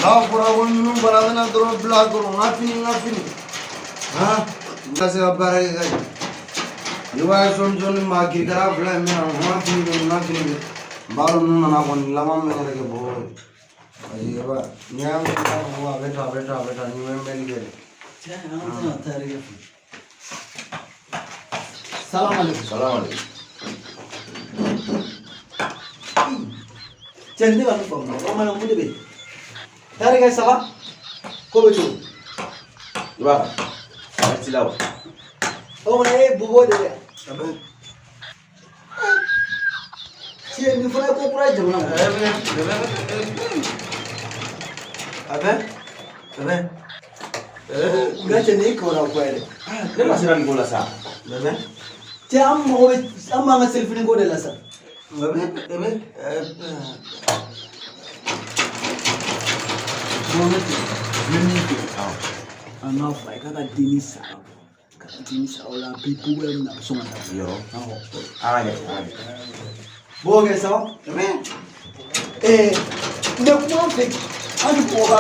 N'a fɔra ko ninnu bana bɛna dɔrɔn bila dɔrɔn, n ka fini, n ka fini, han, n ka se ka baara kɛ ka ɲɛ. N'i b'a ye sɔɔni sɔɔni, maa kirikara fila in bɛna, n ka fini bɛ, n ka fini bɛ, n b'a dɔn ninnu nana kɔni laban bɛ yɛrɛ kɛ bɔgɔ ye. Parce que ba n'i y'a mɛn k'a fɔ ko a bɛ tan, a bɛ tan, a bɛ tan, n'i ma mɛnli kɛ dɛ. Cɛ, an tɛna taari kɛ fɛ. Salam alaikum. Salam alaikum. Cɛ, ne ka nin faamu, o mana mun de bɛ yen? Tarikɛ, ça va? Ko bɛ cogo? I b'a kan a ti la o. O mana e ye bobo de dɛ. Cɛ, nin fana ye ko kura ye jamana kɔnɔ. A bɛ a bɛ. Nka cɛ, nin ye kibaruya ko ye dɛ. Ne ma sera nin ko la sa. Cɛ, an mago bɛ, an b'an ka selifini ko de la sa. Bon, ne tɛ n bɛ min kɛ, an k'a fɔ a ye k'a ka denni sara bɔ, ka denni sara o la, a bɛ boboya min na, a bɛ sɔn ka taa. Yɔrɔ. Awɔ. A ka ɲɛ, a ka ɲɛ. Bon, ok, ça va? N bɛ kuma an fɛ, an ni mɔgɔ b'a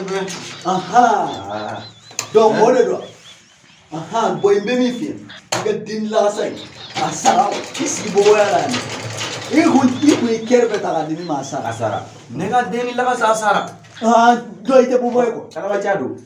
mɛn. Ahan. Donc o de don. Ahan, bon, n bɛ min f'i ye, i ka denni lagasa in, a sara, i sigi boboya la yan. I kun ye kɛri bɛɛ ta k'a di min ma, a sara. A sara. Ne ka denni lagasa, a sara. Ah, dɔ i tɛ bobo ye quoi. Ala ka ca don.